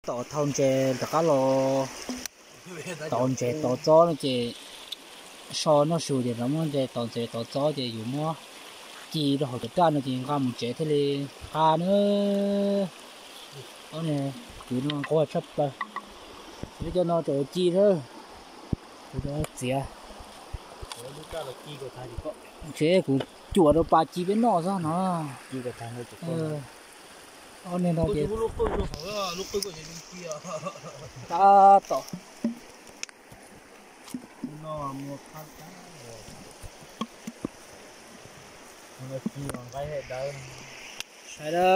Tom thau ntses rov qab los tov ntses tov txob no ces so noj su ces rov muab ntses tov ntses tov txob ces yus muab ci rau hauv cov raj no ces nqa mus tsev thiaj li qab na. Ob niag kwv no nquag tshaj plaws. Lub cov no tseem ci thiab. Kuv txiav. Ntshe kuv cuam rau pas ci peb noj xwb no. Ob niag no ces tab tom sai da.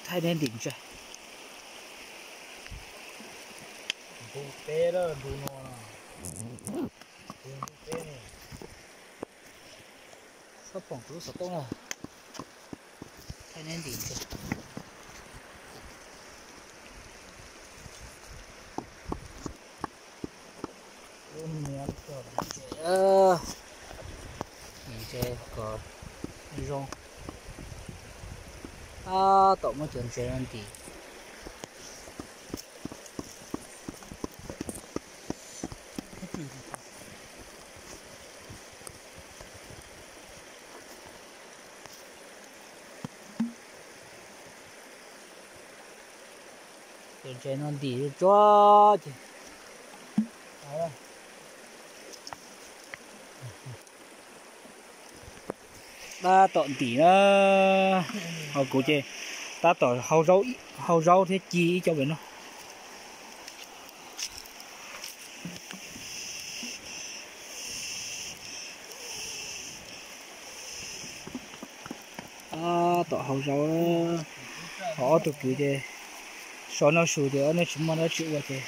Thaij neb ntim ntses. Ntu peb lawm, ntu no, ntu peb ne. Txhob pom kuv lub xov tooj na. Thaij neb ntim ntses. Ntim ntses kom zoo. Tab tom muab cov ntses no ntim. Cov ntses no ntim tsuag tsuag ces tab tom ntim na. Ho kuv ces tab tom hau zaub thiab ci ib co pem no. Tab tom hau zaub, ho ob tug kwv ces so noj su ces ob niag tsis muaj dab tsi ua ces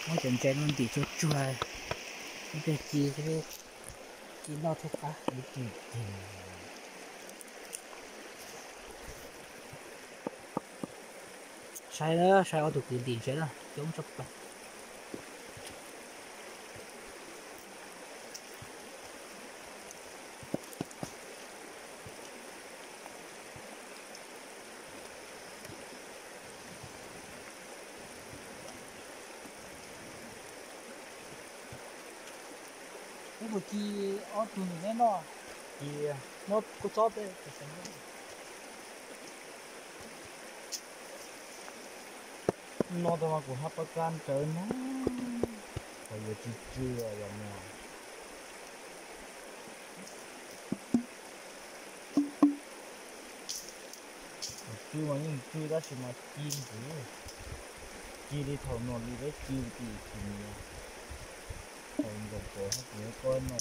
muab cov ntses no ntim tsuag tsuag, ib pliag ci, ci noj thiaj qab. Saib, saib ob tug kwv ntim ntses na, coob tshaj plaws. Peb puas ci ob tug ntim neb noj? Ci, muab kua txob peb. No tas mas kuv hab pab kab ntsawv no, qhov yuav tsis tsw los yog mas. Tsw mas yeej tsw tab sis mas ci ntxiv, ci li thaum no li peb ci tim tim no, thaum nkaum pem hab kuv yuav koj no.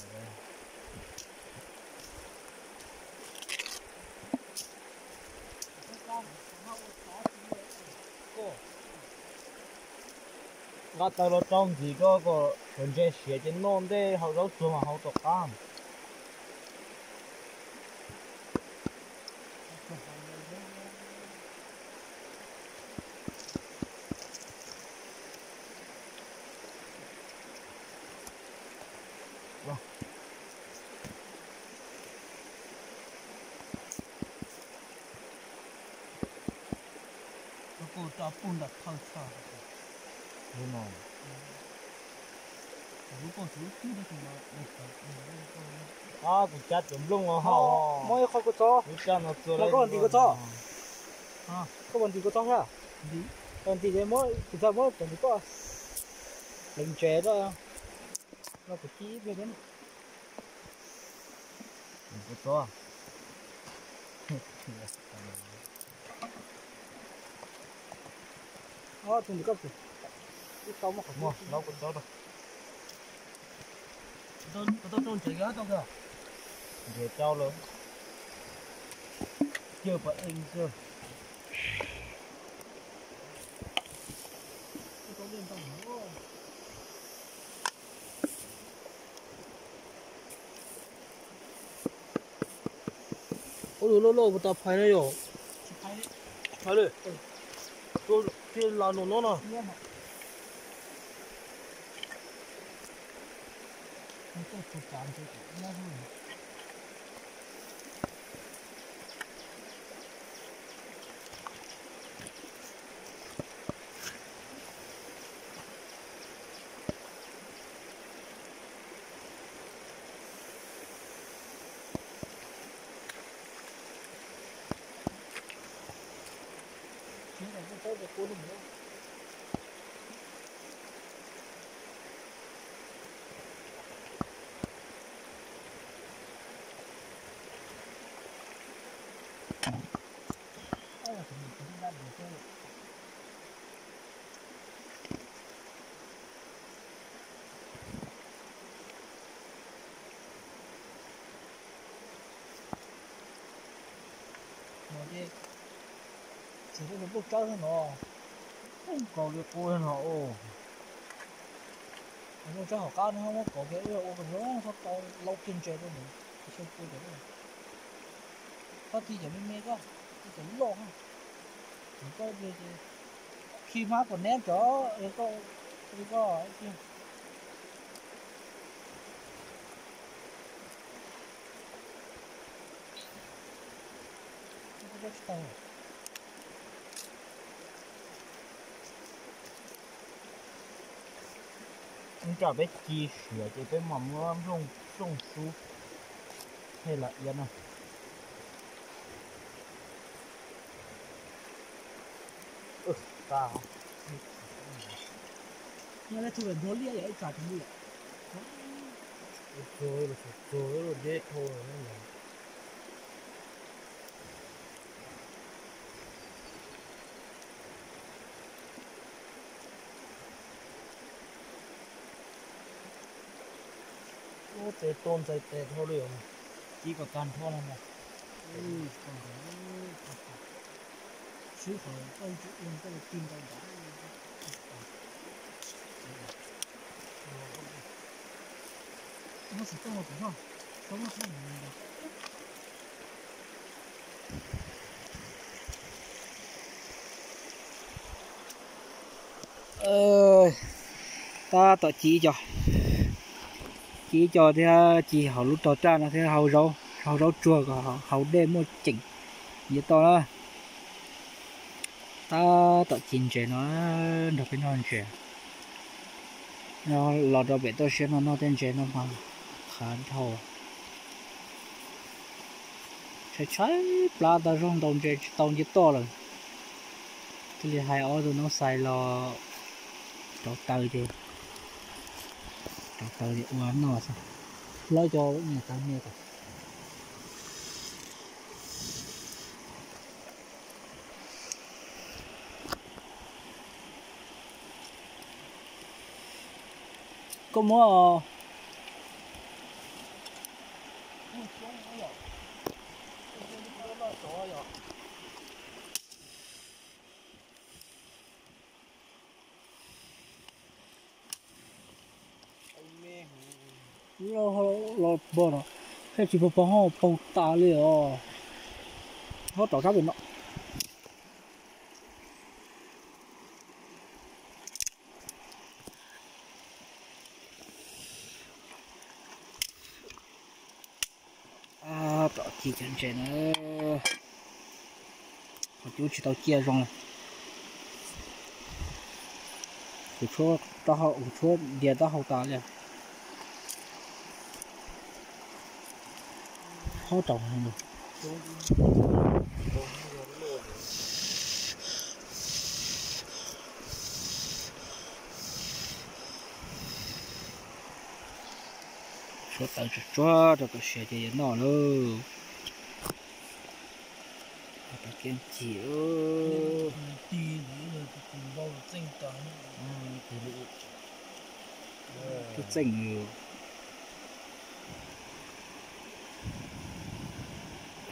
Nqa taws los rau ntxiv koj kom cov ntses siav ces noj ntej hau zaub tsuag mas hau tom qab. Lub koj tso puag nram thawj tshaj. Lub no. Lub koj tsuav lub twg no. Ab, kuv cab cov nplooj los hau. Muab ib qho kua txob. Lub caj no txua, koj ntim kua txob. Koj puas ntim kua txob thiab? Koj ntim ces muab, kuv txawm muab cov ntim koj. Pleev ntses no, kuv ci ib pliag thiab. Kua txob. Tus ntim koj, ib tau muab qhov muag laub kua txob rau. Ntses rau lawm. Ciaj pas ees xwb. Ua lub loj loj puas tas phais na yom? Phais li. Tuaj tiag las no no na. No ces tsis tau pub tsawb no, pub nkaus li qub no. Pub tsawb hauv qab no muab kaus kiag ua zoo tau lau kiag ntses rau nws, xyaw pua cov, koj ti cov me me koj, ti cov loj, koj khi hmab puas neb cov koj, koj. Ib tsam peb ci siav ces peb mam muab nplooj xub thiaj los iab na. Ub, tes tuaj ntxais tes dhau li os. Ci kom tag nrho no mas. Sib qhov koj tsis ua koj ti ntau ntawd. Tab tom ci co, ci co thiab ci hauv lub rog raj no thiab hau zaub, hau zaub tsuag kom hauv dej muaj ceem, yuav tau na. Tab tom ci ntses no, nrog peb noj ntses. Los rau pem toj siab no noj tej ntses no mas qhav dhau. Tshaib tshaib plab tag zog ntaus ntses tsis tau nce toj lawm. Thiaj li hais ob tug noob xais los rauv taws ces, rauv taws ces ua noj xwb. Lawv cov niag taws niag kom koj muab. Los npog no, thiaj tsis pog pog ho paug tas li os. Ho rov sab pem no. Tom ci cov ntses na, qhov cub tsis tau ciaj zoo li. Kuv tshuab, kuv tshuab dias taub hau tas li. Hob rau. Tshuab taws tsuag tsuag rau kom siav ces yuav noj lauj. Cig. Tub txeej.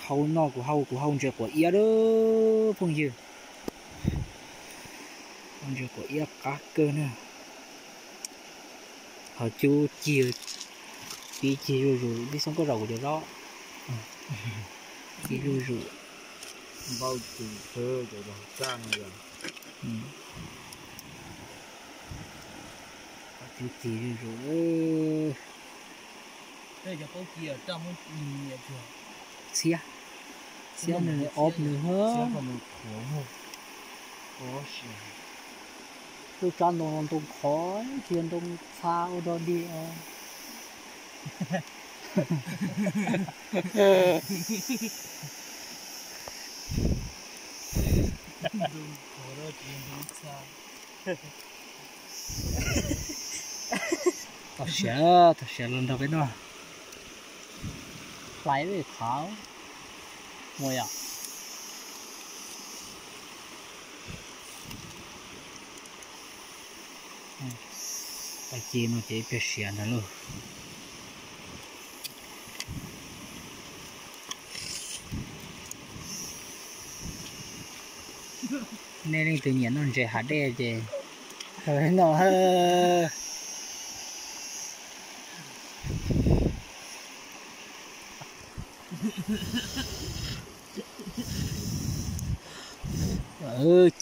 Hau no kuv hau, kuv hau ntses quav iab lawm phooj ywg. Hau ntses quav iab qab kawg na. Ho cub cig, pib cig zuj zus, pib xoob koj zaum kuv cov zaub. Cig zuj zus. Npau tus thawj cov zog tag no yog. Cub cig zuj zus. Txhiab, txhiab nws ob nws hab. Lub tsab ntoo no ntoo khov, tsis yog ntoo txha ua dog dig os. Tau siav, tau siav los nrog peb noj. Hlais qhov muaj yom. Pais ci no ces ib pliag siav ntag lauj. Nej leej twg nyiam noj ntses hav dej ces noj.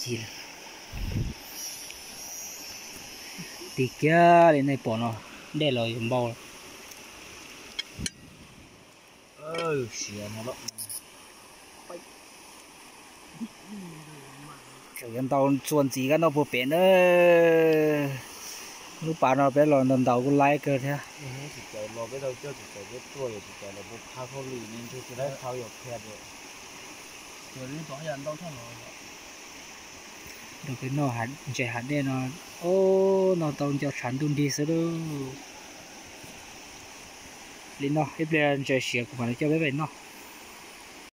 Ci, tig kiag li nej pom no, dej los yuav npau. Siav no, tseem yuav ntaus txuas ntxiv kab noj puag pem na. Lub pas no peb los ntaus ntaus kuj laib kawg thiab. Rau peb noj ntses hav dej no, o, noj tau nco tshav ntuj nrig xwb lauj. Li no ib pliag ntses siav kuv mam li coj peb pem noj.